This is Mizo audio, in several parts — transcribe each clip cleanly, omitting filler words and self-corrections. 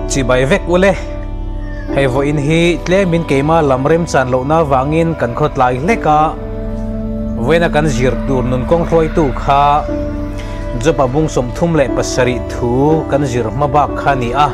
Chibai vek ule. Hei vawiin hi tlemin keima lam remchan lohna avangin kan khawtlai hlek a, vawiina kan zir tur nun kawng hruaitu kha Job-a bung 37 thu kan zir hma bak kha a ni a.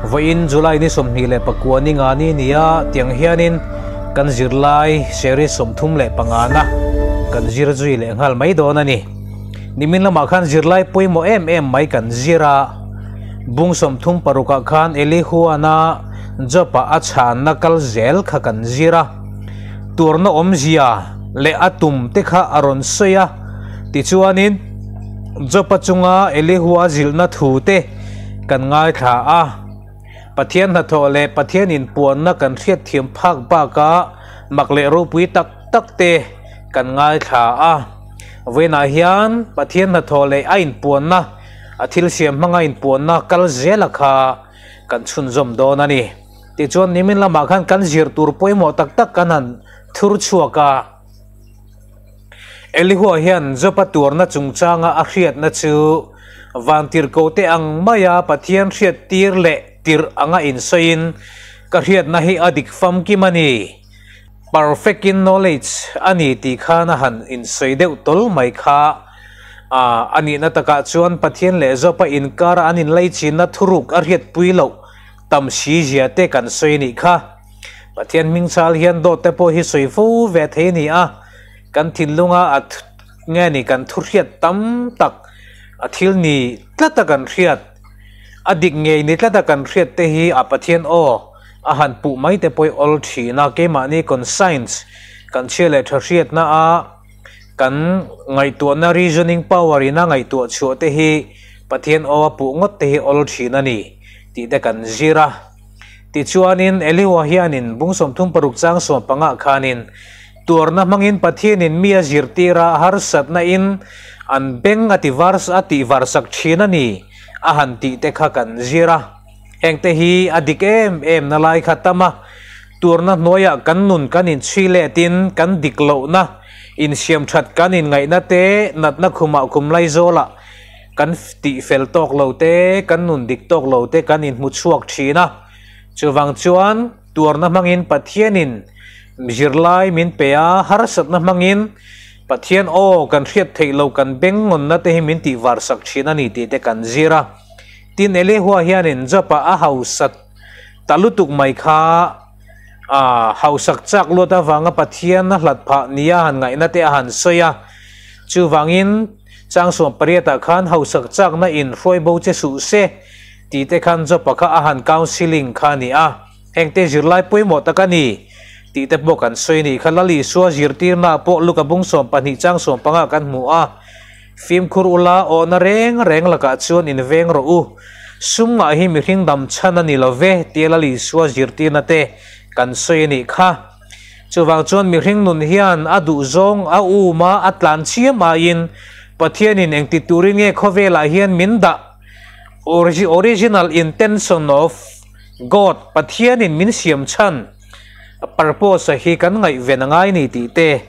Vawiin July ni 29 ni nga ni nia tiang hianin kan zirlai series 35 na kan zir zui leh nghal mai dawn a ni. Nimin lamah khan zirlai pawimawh em em mai kan zir a, bung 36 ah khan Elihuana Job-a a chhanna kal zel kha kan zir a, tuarna awmzia leh a tum te kha a rawn sawi a, tichuanin Job-a chunga Elihua zilhna thu te kan ngaithla a. Pathian hnathawh leh Pathian inpuanna kan hriatthiam phak bakah mak leh ropui tak tak te kan ngaithla a. Vawiinah hian Pathian hnathawh leh a inpuanna, a thil siam hmanga inpuanna kal zela kha kan chhunzawm dawn a ni. Tichuan nimin lamah khan kan zir tur pawimawh tak tak kan han thur chhuak a. Elihua hian Job-a tuarna chungchanga a hriatna chu vantirhkote ang maia Pathian hriattir leh tirh anga insawiin, Ka hriatna hi a dik famkim a ni, perfect in knowledge a ni tih khan a han insawi deuh tawl mai kha. A nihna takah chuan Pathian leh Job-a inkara an inlaichinna thuruk a hriatpui loh tam si zia te kan sawi a nih kha. Pathian hming chal hian dawt te pawh hi sawi fo ve thei a ni a, kan thinlunga a nge ni kan thu hriat tam tak a thil ni tlata kan hriat, a dik ngei ni tlata kan hriat te hi a Pathian aw a han puh mai te pawh hi awl thin a, keimahni conscience kan chhia leh tha hriatna a kan ngaihtuahna reasoning power in a ngaihtuah chhuah te hi Pathian aw a puh ngawt te hi awl thin a ni tih te kan zir a. Tichuanin, Elihua hianin bung 36 chang 15 khanin, Tuarna hmangin Pathianin mi a zirtir a, harsatna in an beng a ti vars a tih varsak thin a ni, a han tih te kha kan zir a. Hengte hi a dik em em na lai kha tam a, tuarna hnuaiah kan nun kan inchhui letin kan dik lohna, insiamthat kan inngaihna te, natna khumah khum laizawlah, Kan tih fel tawk lo te, kan nun dik tawk lo te kan inhmu chhuak thin a. Chuvang chuan tuarna hmangin Pathianin zirlai min pe a, harsatna hmangin Pathian aw kan hriat theih lo kan beng ngawnna te hi min tih varsak thin a ni tih te kan zir a. Tin, Elihua hianin Job-a a hausat ta lutuk mai kha a hausak chak luat avanga Pathian a hlat phah nia han ngaihna te a han sawi a. Chuvangin Chang 18 ah khan hausak chakna in hruai bo che suh se tih te khan Job-a kha a han counselling kha a ni a, hengte zirlai pawimawh tak a ni tih te pawh kan sawi a nih kha. Lal Isua zirtirna pawh Luka bung 12 chang 15 kan hmu a, Fimkhur ula awhna reng reng lakah chuan in veng rawh u, sum ngah hi mihring dam chhan a ni lo ve tia Lal Isua zirtirna te kan sawi a nih kha. Chuvang chuan mihring nun hian a duhzawng a um a, a tlan chiam aiin Pathianin engti turin nge khawvelah hian min dah? Original intention of God, Pathianin min siam chhan, purpose, hi kan ngaihven a ngai ni tih te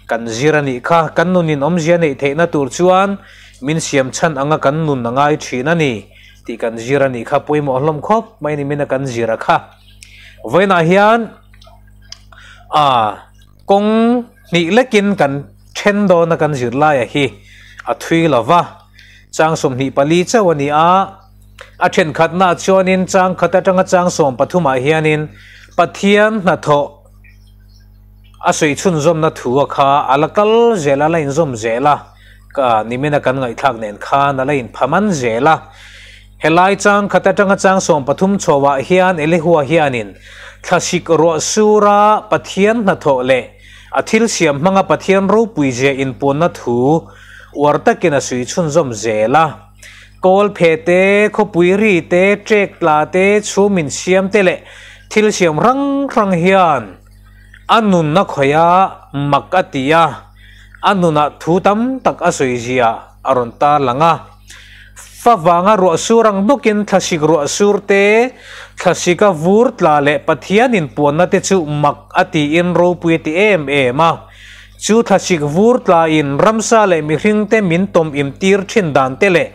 kan zir a nih kha. Kan nunin awmzia neih theihna tur chuan min siam chhan anga kan nun a ngai thin a ni tih kan zir a nih kha. Pawimawh hlawm khawp mai ni min a kan zir a kha. Vawiinah hian a kawng hnih lekin kan then dawna kan zirlaia hi a thui lo va, chang 24 chauh a ni a, a thenkhatnaah chuanin chang khat atanga chang 13 ah hianin Pathian hnathawh a sawi chhunzawmna thu a kha a la kal zel a, la inzawm zel a, ka nimina kan ngaihthlak nen khan a la inphaman zel a. Helai chang khat atanga chang 13 chhoah hian Elihua hianin thlasik ruah sura Pathian hnathawh leh a thil siam hmanga Pathian ropui zia inpuanna thu uar takin a sui chhunzawm zel a. Kawl phe te, khawpui ri te, trek tla te, chhum insiam te leh thil siam hrang hrang hian a nunna khawih a mak a ti a, a nunah thu tam tak a sawi zia a rawn tarlang a. Fa vanga ruah sur ang bawkin thlasik ruah sur te, thlasika vur tla leh Pathian inpuanna te chu mak a tiin ropui a ti em em a. Chu thlasik vur tlain ramsa leh mihring te min tawm im tir thin dan te leh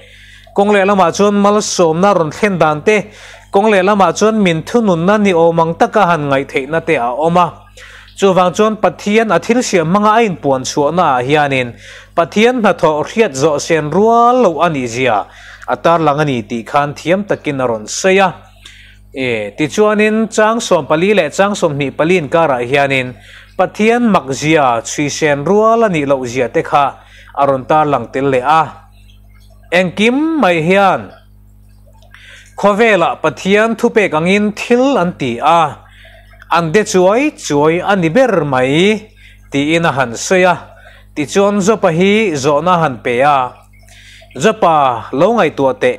kawng lehlamah chuan malsawmna rawn thlen dan te, Kawng lehlamah chuan min thununna ni awm ang taka han ngaih theihna te a awm a. Chuvang chuan Pathian a thil siam hmanga a inpuan chhuahnaah hianin Pathian hnathawh hriat zawh sen rual loh a nih zia a tarlang a ni tih khan thiam takin a rawn sawi a. E, tichuanin chang 14 leh chang 24 inkarah hianin Pathian mak zia chhui sen rual a nih loh zia te kha a rawn tarlang tel leh a. Engkim mai hian Khawvelah Pathian thupek angin thil an ti a, an de chuai chuai a ni ber mai, tiin a han sawi a. Tichuan Jopa hi zawhna a han pe a, Jopa, lo ngaihtuah teh,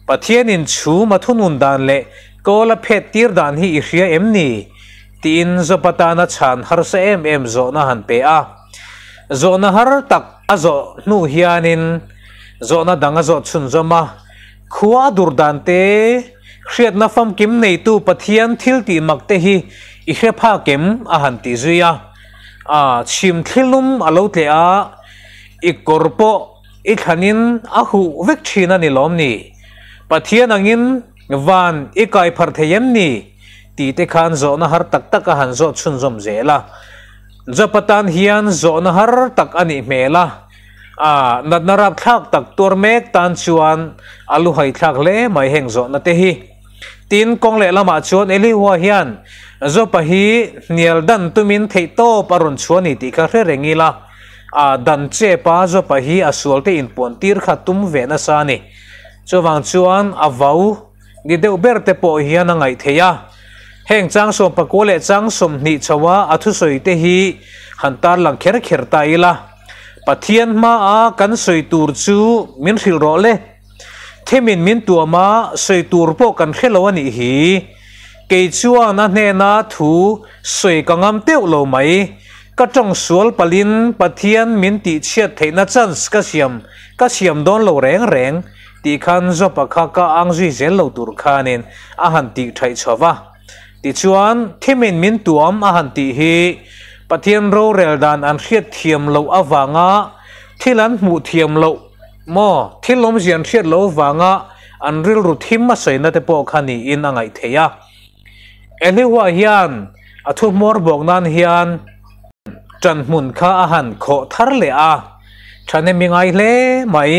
Pathianin chhum a thunun dan leh kawl a phet tir dan hi i hria em ni? tiin Jopa tana chhan harsa em em zawhna a han pe a. Zawhna har tak a zawh hnu hianin zawhna dang a zawh chhunzawm a. Khua a dur dan te, hriatna famkim neitu Pathian thil tih mak te hi i hre phak em? a han ti zui a. A chhim thlilum a lo tleh a, i kawr pawh i thlanin a huh vek thin a ni lawm ni? Pathian angin van i kai pharh thei em ni? tih te khan zawhna har tak tak a han zawh chhunzawm zel a. Job atan hian zawhna har tak a nih hmel a. A natna rapthlak tak tuar mek tan chuan a luhai thlak hle mai heng zawhna te hi. Tin, kawng leh lamah chuan Elihua hian Jopa hi hnial dan tumin theihtawp a rawn chhuah ni tih kha hre reng ila, a dan chepa Jopa hi a sualte inpuan tir kha tum ve nasa a ni. Chuvang chuan a vau ni deuh ber te pawh hian a ngaih theih a. Heng chang 19 leh chang 20 chhoa a thusawi te hi han tarlang kher kher ta ila. Pathian hmaa kan sawi tur chu min hrilh rawh le. Themin min tuam a, sawi tur pawh kan hre lo a nih hi. Kei chuan a hnena thu sawi ka ngam teuh lo mai. Ka tawng sual palhin Pathian min tihchhiat theihna chance ka siam ka siam dawn lo reng reng tih khan Job-a kha ka ang zui zel lo tur khanin a han tih thaih chho va. Tichuan, thimin min tuam a han tih hi Pathian rorel dan an hriat thiam loh avanga thil an hmuh thiam loh maw, thil awmzia an hriat loh avanga an rilru thim a sawina te pawh kha niin a ngaih theih a. Elihua hian a thu hmawr bawk nan hian ṭan hmun kha a han khawh thar leh a, ṭhahnem i ngai hle mai.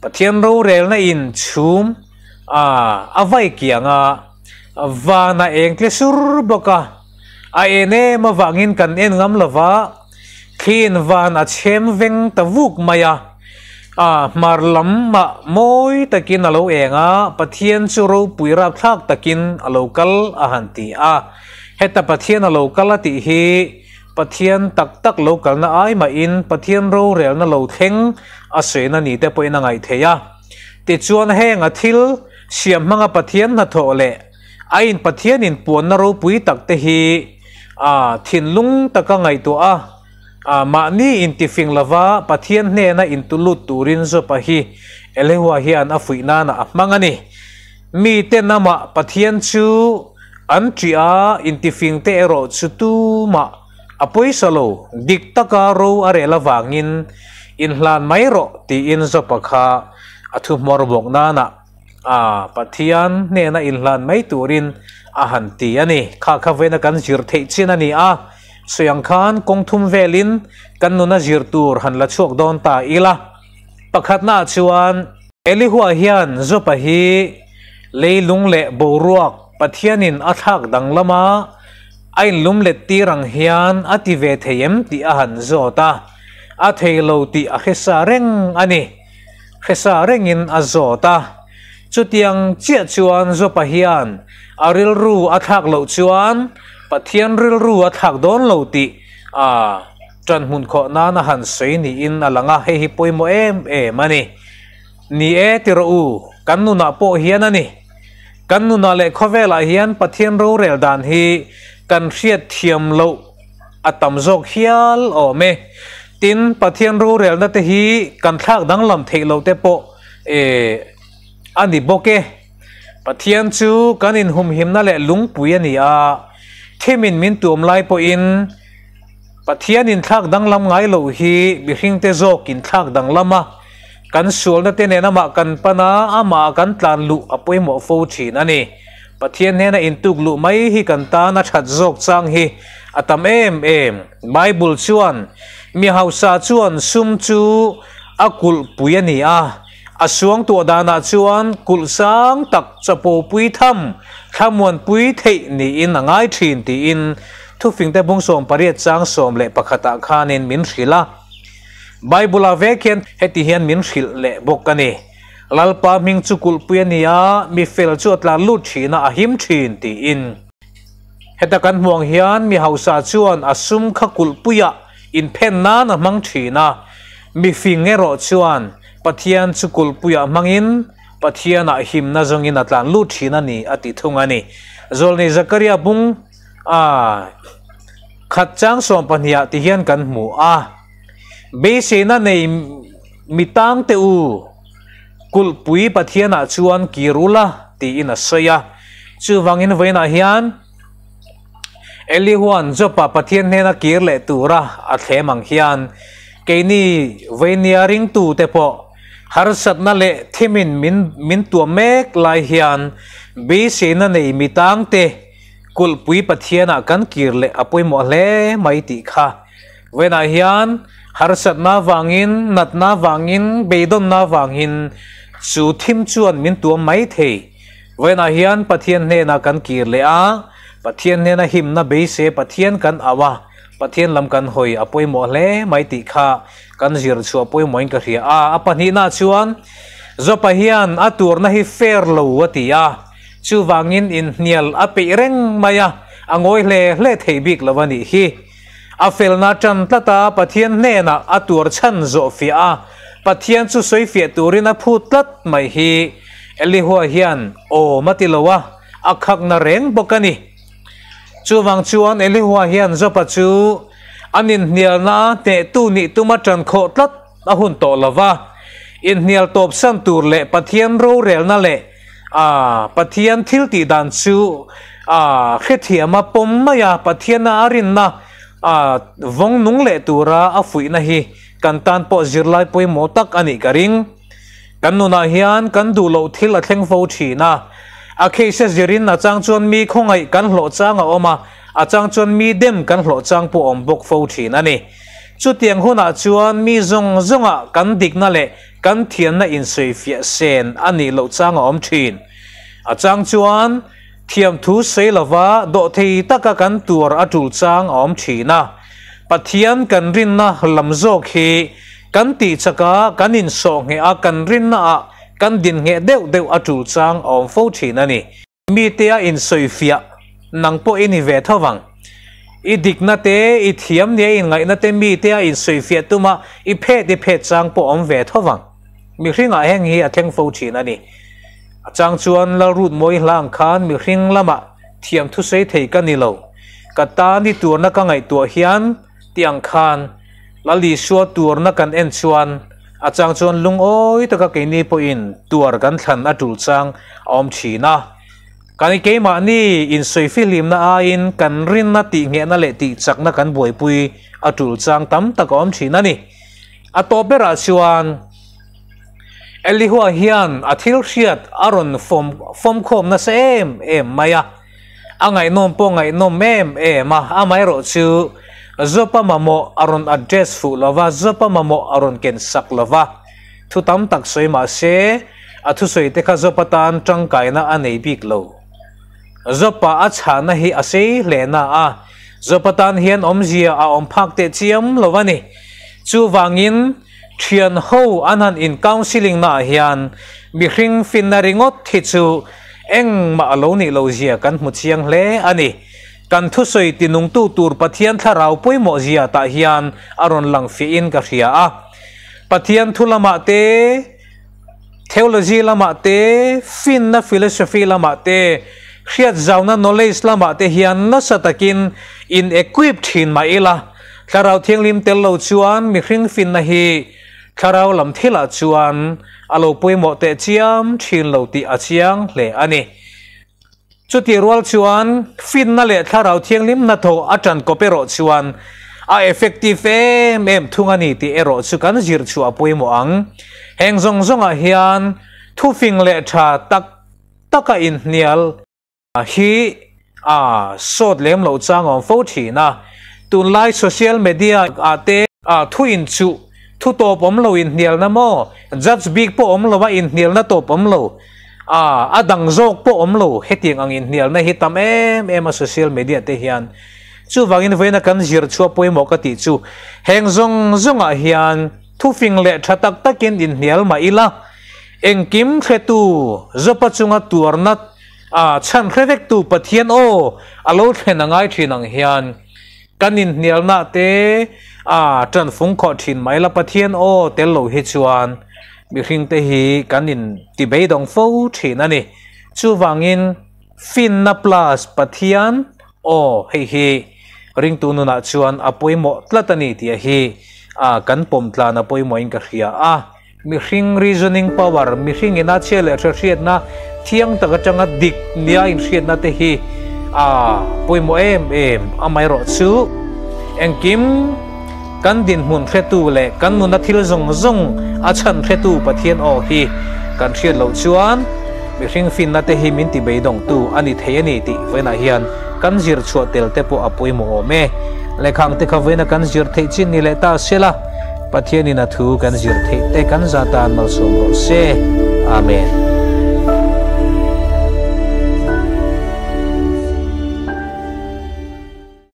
Pathian rorelna in chhum a a vai kiang a. Van a eng tle sur bawk a, a en em avangin kan en ngam lo va, thliin van a chhem veng ta vuk mai a. A hmar lamah mawi takin a lo eng a, Pathian chu ropui rapthlak takin a lo kal a han ti a. Heta Pathian a lo kal a tih hi Pathian tak tak lo kalna ai mahin Pathian rorelna lo thleng a sawina ni te pawhin a ngaih theih a. Tichuan heng a thil Siam hmanga Pathian hnathawh leh a in Pathian in puanna ropui tak te hi a thinlung taka ngaihtuah a, a mahni intifing lova Pathian hnena intulut turin Jopa hi Elihua hian a fuih nana a hmang a ni. Miten amah Pathian chu an ṭih a, intifing te erawh chu tumah a pawisa lo, dik taka ro a rel avangin inhlan mai rawh tiin Jopa kha A thu hmawr bawk nana a Pathian hnena inhlan mai turin a han ti a ni. Kha kha vena kan zir theih chin a ni a, sawi ang khan kawng thum velin kan nuna zir tur han la chhuak dawn ta ila. Pakhatnaah chuan Elihua hian Jopa hi leilung leh boruak Pathianin a thlak danglam a, a inlum let tir ang hian a ti ve thei em tih a han zawt a, a thei lo tih a hre sa reng a ni. Hresa rengin a zawt a. Chutiang chiah chuan Jopa hian a rilru a thlak loh chuan Pathian rilru a thlak dawn lo tih a ṭan hmun khawh nan a han sawi niin a lang a, hei hi pawimawh em em a ni. Ni e ti rawh u, kan nunah pawh hian a ni. Kan nunah leh khawvelah hian Pathian rorel dan hi kan hriat thiam loh a tam zawk hial awm e. Tin, Pathian rorelna te hi kan thlak danglam theih loh te pawh e a ni bawk e. Pathian chu kan inhumhimna leh lungpui a ni a, thimin min tuam lai pawhin Pathian inthlak danglam ngai loh hi mihringte zawk inthlak danglam a, kan sualna te nen amah kan pan a, amah kan tlan luh a pawimawh fo thin a ni. Pathian hnena intuk luh mai hi kan tan a that zawk chang hi a tam em em. Bible chuan, Mi hausa chuan sum chu a kulhpui a ni a, a suangtuah danah chuan kulh sang tak chapopui tham thlamuanpui theih niin a ngai thin tiin Thufingte bung 18 chang 11 ah khanin min hrilh a. Bible-ah vek hian heti hian min hrilh leh bawk a ni. Lalpa hming chu kulhpui a ni a, mi fel chu a tlan lut thin a, a him thin tiin. Heta kan hmuh ang hian mi hausa chuan a sum kha kulhpuiah inphen nan a hmang thin a, mi fing erawh chuan Pathian chu kulhpuiah hmangin Pathianah himna zawngin a tlan lut thin a ni a ti thung a ni. Zawlnei Zakaria bung a khat chang 12 ah ti hian kan hmu a, Beiseina nei mi tang teh u, kulhpui Pathianah chuan kir ula tiin a sawi a. Chuvangin vawiinah hian Elihua'n Job-a Pathian hnena kir leh tura a thlem ang hian keini vawinia ringtute pawh harsatna leh thimin min min tuam mek lai hian beiseina nei mi tangte kulhpui Pathianah kan kir leh a pawimawh hle mai tih kha Vawiinah hian harsatna vangin, natna vangin, beidawnna vangin chu thim chuan min tuam mai thei. Vawiinah hian Pathian hnenah kan kir leh a, Pathian hnena himna beise Pathian kan au a, Pathian lam kan hawi a pawimawh hle mai tih kha kan zir chhuah pawimawhin ka hria a. A pahnihna chuan Jopa hian a turna hi fair lo a ti a, chuvangin inhnial a peih reng mai a, a ngawi hle hle thei bik lo a nih hi. A felna tan tlat a, Pathian hnenah a tuar chhan zawh fiah a, Pathian chu sawi fiah turin a phut tlat mai hi Elihua hian awm a ti lo a, a khakna reng bawk a ni. Chuvang chuan Elihua hian Jopa chu an inhnialna hnehtu nih tuma tan khawh tlat a hun tawh lo va, inhnial tawpsan tur leh Pathian rorelna leh a Pathian thil tih dan chu a hrethiam a pawm mai a, Pathiana a rinna a vawng nung leh tura a fuihna hi kan tan pawh zirlai pawimawh tak a nih ka ring. Kan nunah hian kan duh loh thil a thleng fo thin a, a case a zirin a chang chuan mi khawngaih kan hlawh chang a awm a, a chang chuan mi dem kan hlawh chang pawh a awm bawk fo thin a ni. Chutiang hunah chuan mi zawng zawngah kan dikna leh kan thianna insawifiah sen a nih loh chang a awm thin. A chang chuan thiamthu sawi lova dawhthei taka kan tuar a tul chang a awm thin a. Pathian kan rinna lam zawk hi kan tih chaka kan insawh ngheh a, kan rinna ah kan din ngheh deuh deuh a tul chang a awm fo thin a ni. Mite a insawifiah nang pawh i ni ve tho vang. I dikna te, i thiam nia inngaihna te mite a insawifiah tuma i phet i phet chang pawh awm ve tho vang. Mihringah heng hi a thleng fo thin a ni. A chang chuan Lalrut Mawi hla ang khan mihring lamah thiam thusawi thei ka ni lo. Ka tan i turna ka ngaihtuah hian ti ang khan Lal Isua turna kan en chuan A chang chuan lungawi taka keini pawhin tuar kan thlan a tul chang a awm thin a. Kan keimahni insawi fihlimna aiin kan rinna tihnghehna leh tihchakna kan buaipui a tul chang tam tak a awm thin a ni. A tawp berah chuan Elihua hian a thil hriat a rawn fawm fawmkhawm nasa em em mai a. A ngaihnawm pawh ngaihnawm em em a, amaherawh chu Jopa mamawh a rawn address fuh lo va, Jopa mamawh a rawn ken sak lo va. Thu tam tak sawi mah se, a thusawi te kha Jopa tan tangkaina a nei bik lo. Jopa a chhahna hi a sei hle na a, Jopa tan hian awmzia a awm phak teh chiam lo a ni. Chuvangin, thian ho an han in counselling naah hian mihring finna ringawt hi chu engmah a lo nih loh zia kan hmu chiang hle a ni. Kan thusawi tinungtu tur Pathian thlarau pawimawh zia tah hian a rawn lang fiahin ka hria a. Pathian thu lamah te, theology lamah te, finna philosophy lamah te, hriat zauna knowledge lamah te hian nasa takin in equip thin mah ila, Thlarau Thianghlim tel lo chuan mihring finna hi thlarau lam thilah chuan a lo pawimawh teh chiam thin lo tih a chiang hle a ni. Chutih rual chuan finna leh Thlarau Thianghlim hnathawh a tan kawp erawh chuan a effective em em thung a ni tih erawh chu kan zir chhuah pawimawh ang. Heng zawng zawngah hian thufing leh tha tak taka inhnial. Hi a sawt lem loh chang a awm fo thin a, tunlai social media ah te thu inchuh, thu tawp awm lo inhnialna maw, judge bik pawh awm lo a inhnialna tawp awm lo, a dang zawk pawh awm lo, hetiang ang inhnialna hi tam em em a social media te hian. Chuvangin vawiina kan zir chhuah pawimawh ka tih chu heng zawng zawngah hian thufing leh tha tak takin inhnial mah ila, engkim hretu Jopa chunga tuarna A chhan hre vektu Pathian aw a lo thlen a ngai thin ang hian kan inhnialna te a tan fung khawh thin mai la Pathian aw tel lo hi chuan mihring te hi kan in ti beidawng fo thin a ni. Chuvangin finna plus Pathian aw hei hi ringtu nunah chuan a pawimawh tlat a ni tih a hi a kan pawm tlan a pawimawhin ka hria a. Mihring reasoning power, mihring ina chhia leh hre hriatna thiang tak atanga dik nia inhriatna te hi a pawimawh em em. Amaherawh chu engkim kan dinhmun hretu leh kan nuna thil zawng zawng a chhan hretu Pathian aw hi kan hriat loh chuan mihring finna te hi min ti beidawngtu a ni thei a ni tih vawiinah hian kan zir chhuah tel te pawh a pawimawh awm e. Lehkhang te kha vawiina kan zir theih chin ni leh ta sela. Pathianin a thu kan zir theih te kan za tan malsawm rawh se. Amen.